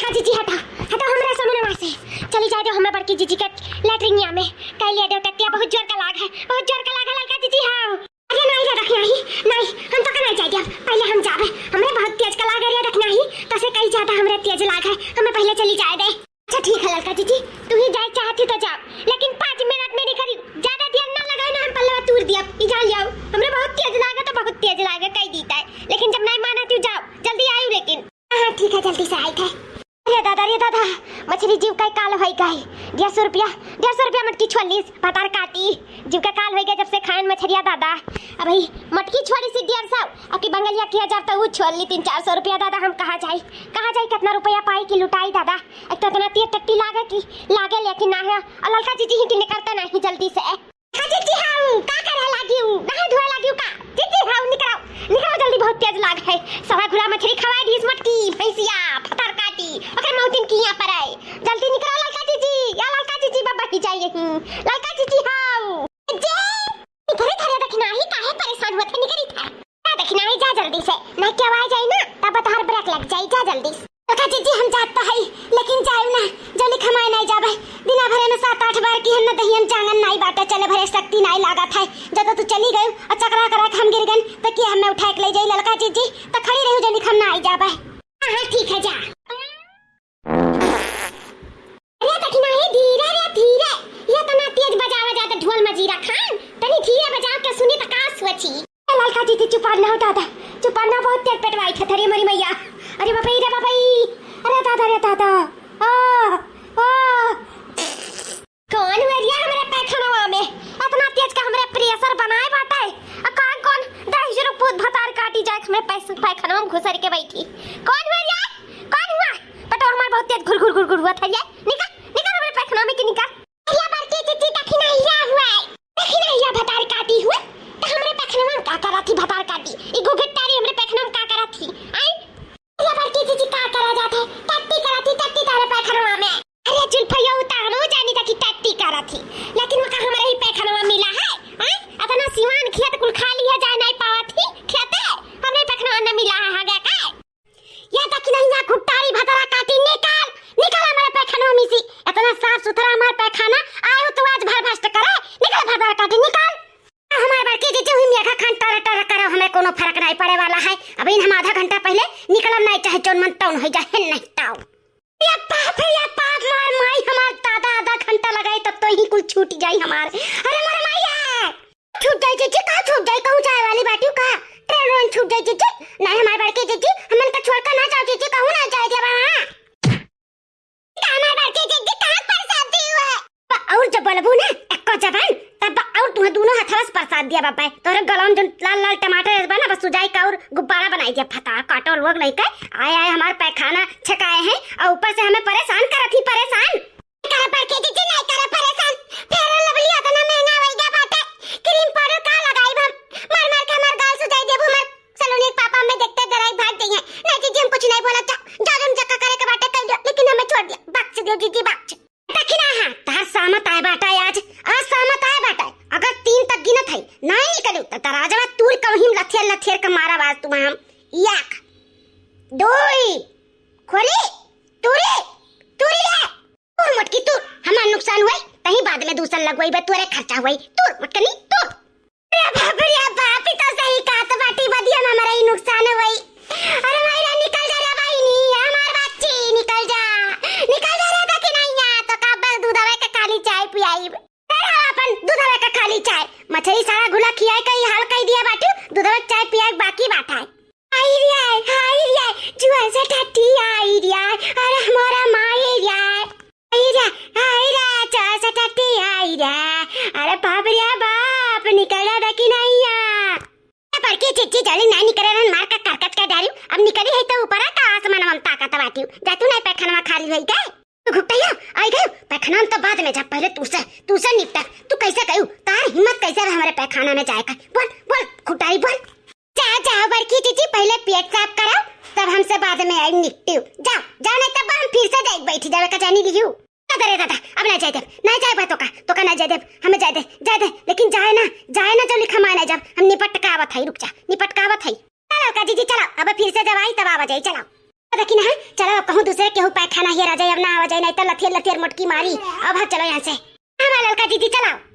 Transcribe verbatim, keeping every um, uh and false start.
का जीजी हटा, हटा हमरा सामने से। चली जाए दो हमें बड़की जीजी के लैट्रिनिया में। कह लिया दो टट्टिया, बहुत जोर का लाग है, बहुत जोर का लाग है ललका जीजी। हाँ। अरे नाहीं रे दखिनाही, नाहीं, हम तो का नाहीं जाए दे। पहले हम जाबे, हमरे बहुत तेज का लाग है रे दखिनाही। तो से कहीं ज्यादा हमरे तेज लाग है, हमें पहले चली जाए दे। अच्छा ठीक है ललका जीजी, तू ही जाए चाहती तो जाओ, लेकिन पाँच मिनट में निकली, ज्यादा देर ना लगाए ना हम पल्लवा तूर दिया। ई जान लियाओ, हमरे बहुत तेज लागे तो बहुत तेज लागे, कह दीता है, लेकिन जब नहीं माना तू जाओ, जल्दी आयु लेकिन। हाँ, हाँ, ठीक है, जल्दी से आई थे। अरे दादा, रे दादा, मछरी जीव का काल होई गई। डेढ़ सौ रुपया, डेढ़ सौ रुपया मटकी छोलिस, भतार काटी। जीव का काल होई गई जब से खाएन मछरिया दादा। अब भाई मटकी छोड़ी सी डेढ़ सौ, अब की बंगलिया किया जाता वो छोल ली तीन चार सौ रुपया दादा। हम कहाँ जाई, कहाँ जाई, कितना रुपया पाई कि लुटाई दादा। एक तो इतना तेज टट्टी लागे कि लागे लेकिन ना है, और ललका जीजी ही कि निकलता नहीं जल्दी से। हाँ, जीजी, हाँ, का करे लागी हूँ? नहाए धोए लागी हूँ का? जीजी, हाँ, निकराओ, निकराओ जल्दी, बहुत तेज लाग है। सवा घुला मछरी खवाए दीस मटकी, भैंसिया, भतार काटी, ओकर मौतिन किया पर आए। जल्दी निकराओ ललका जीजी, या ललका जीजी, बाबा ही जाइए ही। ललका जीजी, हाँ। जे, निकरे धरे दखिनाही, काहे परेशान हुआ थे, निकरी था। का दखिनाही, जा जल्दी से, नहीं क्या आ जाए ना, तब तोहर ब्रेक लग जाए, जा जल्दी से। देखा जीजी, हम जात तो हई, लेकिन जायु ना, जौली खमाए नहीं जाबे। दिना भरे में सात आठ बार की हम न दहियन जांगन नहीं बाटे, चले भरे शक्ति नहीं लागत है। जब तू चली गयु और चकरा करा के हम गिर गन, तो के हमें उठा के ले जाई ललका जीजी, तो खड़ी रहू, जौली खम ना आई जाबे। हाँ, हाँ, ठीक है, जा। अरे दखिनाही, धीरे रे, धीरे। ये तना तेज बजावा जाता ढोल मजीरा खान, तनी धीरे बजाओ के सुनी तो का सोची। ए, ललका जीजी, चुपार ना हो दादा, चुपार ना, बहुत तेज पेटवाई थे, अरे मोरी मैया, अरे बाबई रे बाबई, अरे दादा रे दादा, आ, आ। कौन हुआ रिया हमरे पैखानवा में? इतना तेज का हमरे प्रेशर बनाए बाटे। आ कौन कौन दहिजरू पूत भतार काटी जाए हमरे पैस-, पैखानवा में घुसर के बैठी। कौन हुआ रिया? कौन हुआ? पटोर हमार बहुत तेज घुर घुर घुर घुर हुआ था ये। निकल, निकल हमरे पैखानवा में की निकल। या बड़की जीजी दखिनाहिया हुआ है। दखिनाहिया भतार काटी हुआ। तो हमरे पैखानवा में का करा थी भतार काटी? ई घुघुटारी हमरे पैखानवा में का करा थी? आई? या बड़की जीजी का करा जात है? टट्टी करा थी, टट्टी तारे पैखानवा में। अरे जुल्फैया उतानो जानी था कि टट्टी करा थी। लेकिन वो का हमरे ही पैखानवा मिला है? हैं? इतना सिवान खेत कुल खाली है, जाए नहीं पावा थी खेते। हमरे पैखानवा न मिला है, हाँ गया का? या दखिनाहिया घुघुटारी भतार काटी, निकल, निकल हमरे पैखानवा में से। इतना साफ सुथरा हमार पैखाना, आयो तो आज भर भ्रष्ट करे, निकल भतार काटी, निकल। हमार बड़की जीजी हुई मेघा खान टर टर करो, हमें कोनो फर्क नहीं पड़े वाला है। अभी हम आधा घंटा पहले निकलम नहीं, चाहे जौन मन तौन हो जाए, नहीं ताऊ। या पाप है, या पाप, मार माई हमार दादा, आधा घंटा लगाई तब तो ही कुल छूट जाई हमार। अरे मोर माई है। छूट जाई जीजी, का छूट जाई? कहूँ जाए वाली बाटी का? ट्रेन वेन छूट जाई जीजी? नहीं, हमार बड़की जीजी, हमन का छोड़ कर ना जाओ जीजी, कहूँ ना जाए देवा। हाँ, का हमार बड़की जीजी, कहाँ प्रसाद दी हुआ है? ब-, और जब बोलबू ना एक्को जबान, तब और तुम्हें दोनों हथवा से प्रसाद दिया बाबा। तोहरे गलवा में जौन लाल लाल टमाटर बा ना, बस सुजाई का और गुब्बारा बनाई दिया। फता काटो लोग नहीं कहे, आए आए हमार पैखाना छकाए हैं और ऊपर से हमें परेशान करत ही, परेशान। करा बड़की जीजी, नहीं करा परेशान। Fair and Lovely इतना महंगा होई गया बाटे, क्रीम पाउडर का लगाई हम? मार मार के हमार गाल सुजाई देबू, हमार सलोनी के पापा हमें देखते डराई भाग गई हैं। नहीं जीजी, हम कुछ नहीं बोला, जा, जा, तुम जक्का करे के बाटे कर दो, लेकिन हमें छोड़ दिया, बख्श दो जीजी, बख्श। देखी ना, हाँ, तार सामत आए बाटा आज, आज सामत आए बाटा। अगर तीन तक गिनत है, नहीं निकलू, तो दरवाजा तूर कहीं लथेर लथेर के मारा बाज तुम हम। एक, दुई, खोली, तूरी, तूरी है। तूर मोटकी तूर, हमार नुकसान हुई, तहीं बाद में दूसर लगवाई बे, तोरे खर्चा हुई। तूर मोटकनी, तूर। अरे बाप रे बाप, ई तो सही कहत बाटी, बदिया में हमारा ही नुकसान होई। अरे माई रे, निकल जा रे बहिनी, हमार बच्ची, निकल जा, निकल जा रे दखिनाहिया, तो का बस दूधवे के खाली चाय पियाई। अरे अपन दूधवे के खाली चाय, मछरी सारा घुला खियाई के ई हाल कई दिया बाटू, दूधवे के चाय पियाई बाकी बात है। आई रे, आई रे, जुआ से टट्टी आई रे, अरे हमारा माई रे। आई रे, आई रे, चार सौ टट्टी आई रे। अरे बाप रे बाप, निकल रहा था कि नहीं यार? ए बड़की जीजी, जल्दी नहीं निकले रहन, मार का करकट का डारियो। अब निकली है तो ऊपर है तो आसमान में ताकत बाटियो। जा तू नहीं पैखाना खाली होई गए। तू घुटैया, आई गयो। पैखाना में तो बाद में जा, पहले तू से, तू से निपटा। तू कैसे गयो? तार हिम्मत कैसे रहे हमारे पैखाना में जाए का? बोल, बोल, घुटाई बोल। जा, जाओ बड़की जीजी, पहले पेट साफ कराओ, तब हमसे बाद में आई निपटियो। जाओ, जाओ, नहीं तब हम फिर से जाए बैठ जावे का जानी लियो। दादा रे दादा, अब ना जाए देब, ना जाए बा तो का, तो का ना जाए देब, हमें जाए दे, जाए दे, लेकिन जाए ना, जाए ना, जो लिखा माने जब हम निपट का आवत है, रुक जा, निपट का आवत है। चलो का जीजी, चलो, अब फिर से जब आई तब आवा जाए, चलो। देखी ना, चलो अब कहूँ दूसरे केहू पायखाना हेरा जाए, अब ना आवा जाए, नहीं तो लथियर लथियर मोटकी मारी। अब हाँ, चलो यहाँ से। हमारा ललका जीजी, चलाओ।